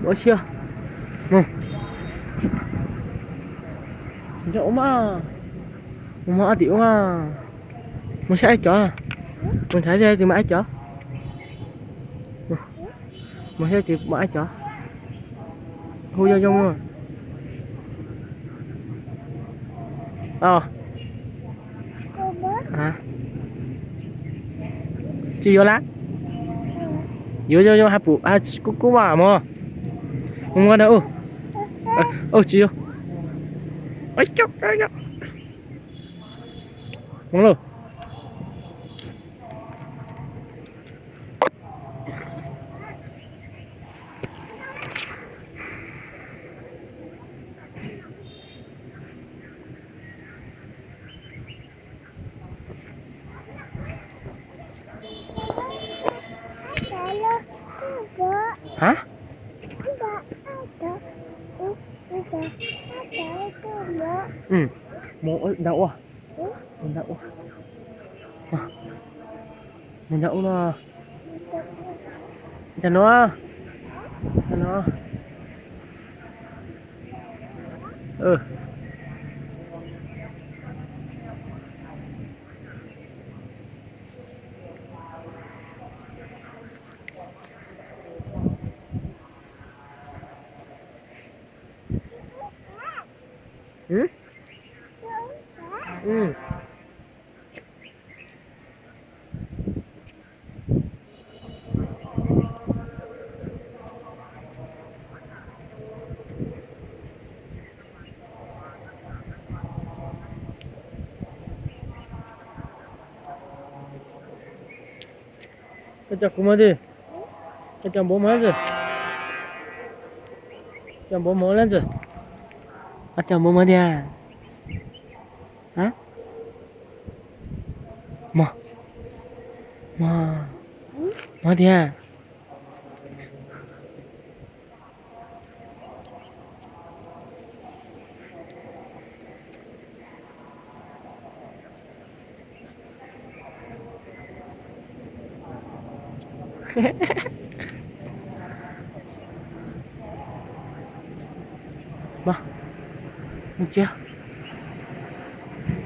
Ua siab. Mus. Mus ua mas. Mus ua tim ua mas. Mus saib cov. Mus saib saib tus mas ai cov. Mus saib tus mas ai cov. Hu zoo zoo. Tsis yuav lawm. Yuav yuav yuav hais pum kub kub mas mog. Mus ua na. Tsis yuav. Mus lauj. Hab? Mus nrad ua. Mus nrad ua. Mus nrad ua no. Cas no. Cas no. Koj coj kuv mus tiag. Koj coj npaum mus tiag. Coj npaum mus tiag. Koj coj npaum mus tiag. Mog. Mog. Mog tiag. Mog, ntsia,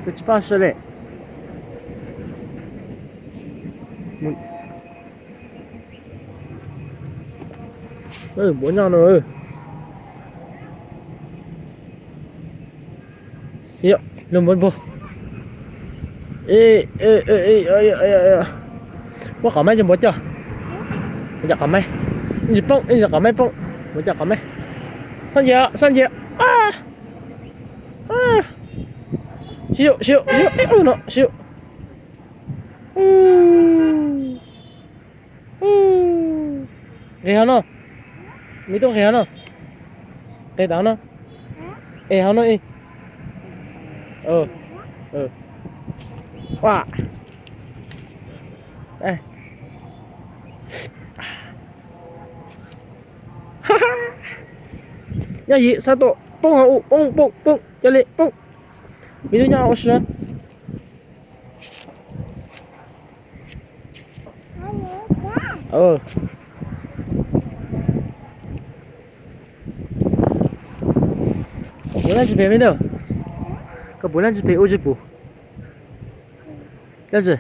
kuv tsis paub sawv li. Npuav nyob no. Yog lug npuav npuav. Muab qhov maib rau npuav coj. Npuav coj qhov maib. Ib ntsis poob, ib ntsis qhov maib poob. Npuav coj qhov maib. Sab nce, sab nce. Siv, siv, siv, no siv. Nqis hauv no. Me tub nqis hauv no. Nqis tau no. Es hauv no. Nyob yim sab tom poob hauv, poob poob poob, cia li poob. Me tub nyob hauv ua si. Koj puav leej tsis pem me ntawd. Koj puav leej tsis pem ua tsis pum. Leej twg?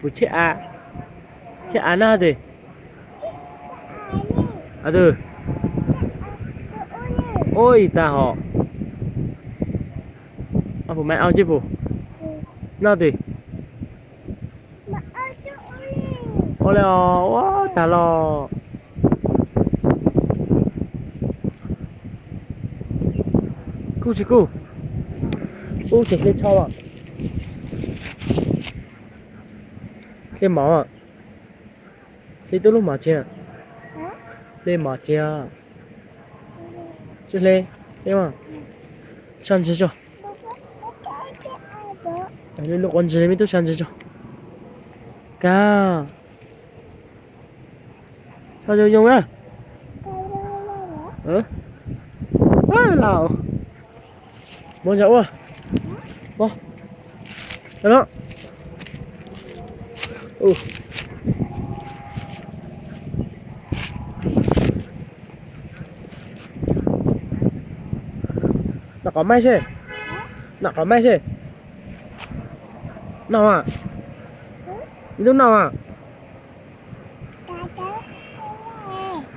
Pum cheb av, cheb av noj twg? Ua ib tag hos. Pum maiv au tsis pum. Noj twg? Ua li os, ua tag los. Kub tsis kub? Kub ces hle tsho as. Hle mov. Hle tub lub mov tsis? Hle mov tsis? Tsis hle, hle mas. Sab ntsis tso. Lub quav ntsis me tub sab ntsis tso. Kab. Sab zoo zoo na. Laus. Muab ntsa ua. Ua. No. Qhov maij seb. Noj qhov maij seb. Noj mas. Ib tug noj mas.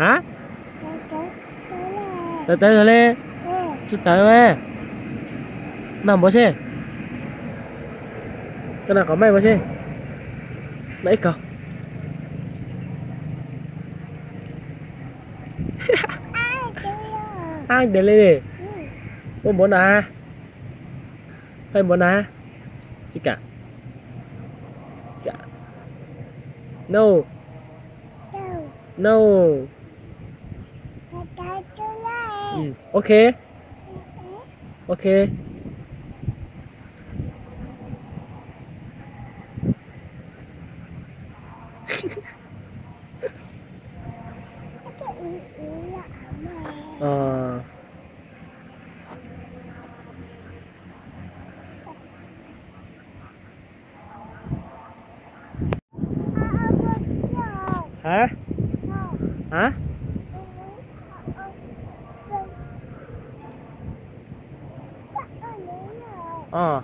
Ha? Tawv tawv li. Tsis tawv. Noj npaum seb. Koj noj qhov maij npaum seb. Noj ib ko. Ab, tiag li. Muaj npaum na? Pheej npaum na? Tsis kam. No. No. Ok. Ok. Ờ. Hả? Hả? Ờ.